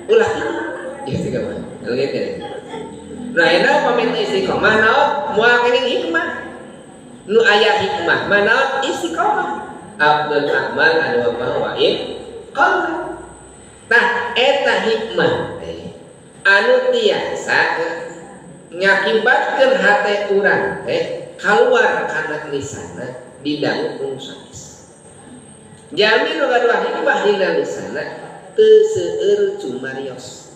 Ulah kitu. Istiqomah. Gitu. Nah, ini upami teu istiqomah naon? Moal kenging hikmah. Nu aya hikmah mah naon? Istiqomah. Afdhalul a'mal adwamuha wa in qalla. Tah eta hikmah teh anu tiasa ngakibatkeun hate urang teh kaluar kana lisanna didangu ku nu sanes. Jalmi nu gaduh hikmah dina lisanna teu seueur cumarios.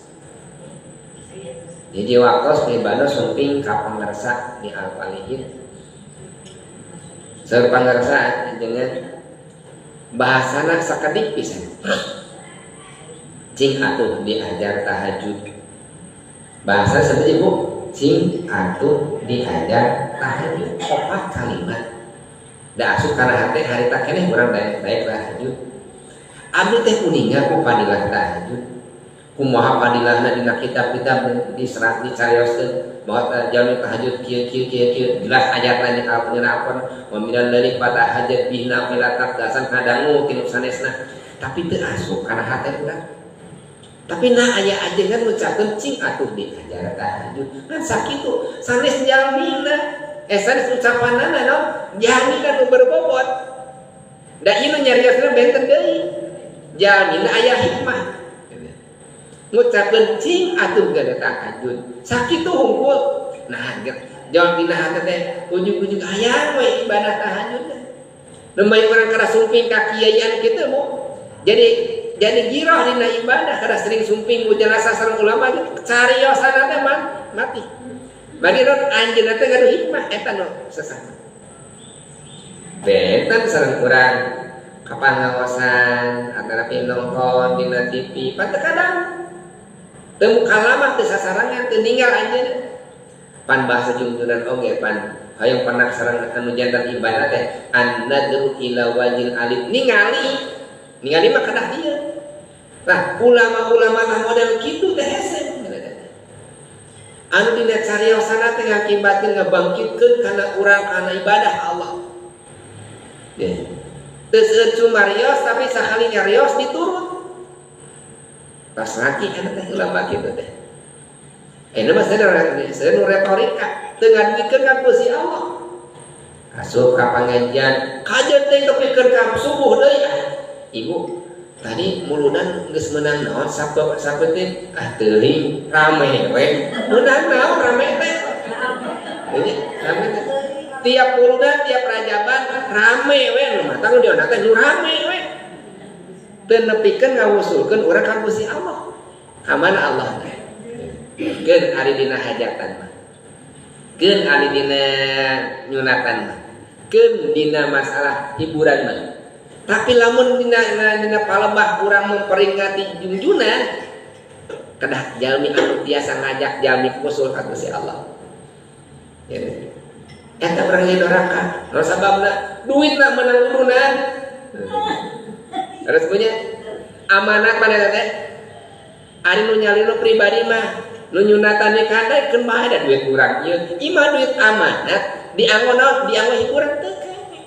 Jadi waktos pribadi sumping ka pangersa di Al-Falihin. Seur pangersa dengan bahasana sakedik pisan. Cing atuh diajar tahajud. Bahasa seperti ibu, cing atuh diajar tahajud. Opat kalimat. Da asup kana hate harita keneh urang daek daek tahajud. Abdi teh kuninga ku padilah tahajud. Kumaha padilahna dina kitab-kitab diserat dicarioskeun bahwa jalmi tahajud kieu kieu kieu kieu, jelas ayatna di Al-Qur'an, wa minal laili fatahajjad bihi nafilatan, dasan ngadangu ti nu sanesna, tapi teu asup kana hate urang. Tapi nah, aya ajengan ngucapkeun cing atuh diajar tahajud kan sakitu, sanes jalmina, sanes ucapanana, no jalmina nu berbobot. Da ieu nu nyariosna benten deui, jalmina aya hikmah ngucapkeun cing atuh gada tahajud, sakitu hungkul. Nah, jawab dina hate teh ujug-ujug hayang we ibadah tahajud teh. Lumay urang kada sumping ka kiai kitu mu jadi giroh dina ibadah, kada sering sumping mujalasah sareng ulama gitu, cariosanna teh man mati bagi non anjeunna teh gaduh hikmah eta nu sesama. Benten sareng urang kapangaosan antara nonton dina TV, pan kadang teu mukalamah, teu sasarangan, teu ninggal anjeunna. Pan bahasa jungjunan oge pan hayang penak sareng anu jantan ibadah teh an-nadru ila wajhil alim, ningali ningali mah kedah ieu. Nah, ulama-ulama mah model kitu teh hese anu dina cariosana teh ngakibatkeun ngabangkitkeun kana urang kana ibadah Allah. Ya. Teu seueur cumarios, tapi sakali nyarios diturut. Pas laki eta teh ulama kitu teh. Ini mah saya nu retorika, teu ngadugikeun ka Gusti Allah. Asup ka pangajian, kajeun teh tepikeun ka subuh deui. Ah, ibu, tadi muludan geus meunang naon sapeuteuh? Ah, teuing, rame we. Meunang naon rame teh? Ini rame teh. Tiap muludan, tiap rajaban rame we, nu mata nu diona teh nu rame we. Teu nepikeun ngawusulkeun urang ka Gusti Allah. Ka mana Allah teh? Keun ari dina hajatan mah. Keun ari dina nyunatan mah. Keun dina masalah hiburan mah. Tapi lamun dina palebah urang memperingati junjunan, kedah jalmi anu tiasa ngajak jalmi usul ka Gusti Allah. Ya. Eta urang ieu doraka. Naon sababna? Duitna meunang udunan. Terus punya amanat mana teh? Ari nu nyalino pribadi mah nu nyunatan kadai keun bae, da duit urang ieu. Ieu duit amanat dianggo naon? Dianggo hiburan teu kene.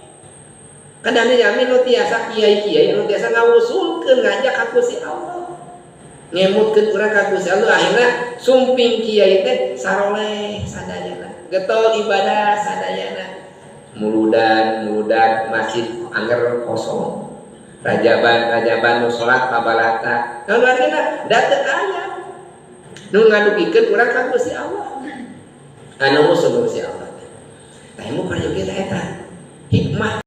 Kadang jamin nu tiasa kiai-kiai nu tiasa ngawusulkeun ngajak ka Gusti Allah. Ngemutkeun urang ka Gusti Allah, akhirna sumping kiai teh saroleh sadayana. Getol ibadah sadayana. Muludan, muludan masjid angger kosong. Rajaban, rajaban nu salat pabalata. Naon artina? Da teu aya nu ngadugikeun urang ka Gusti Allah. Anu musuh Gusti Allah. Tah, ieu peryogi eta hikmah.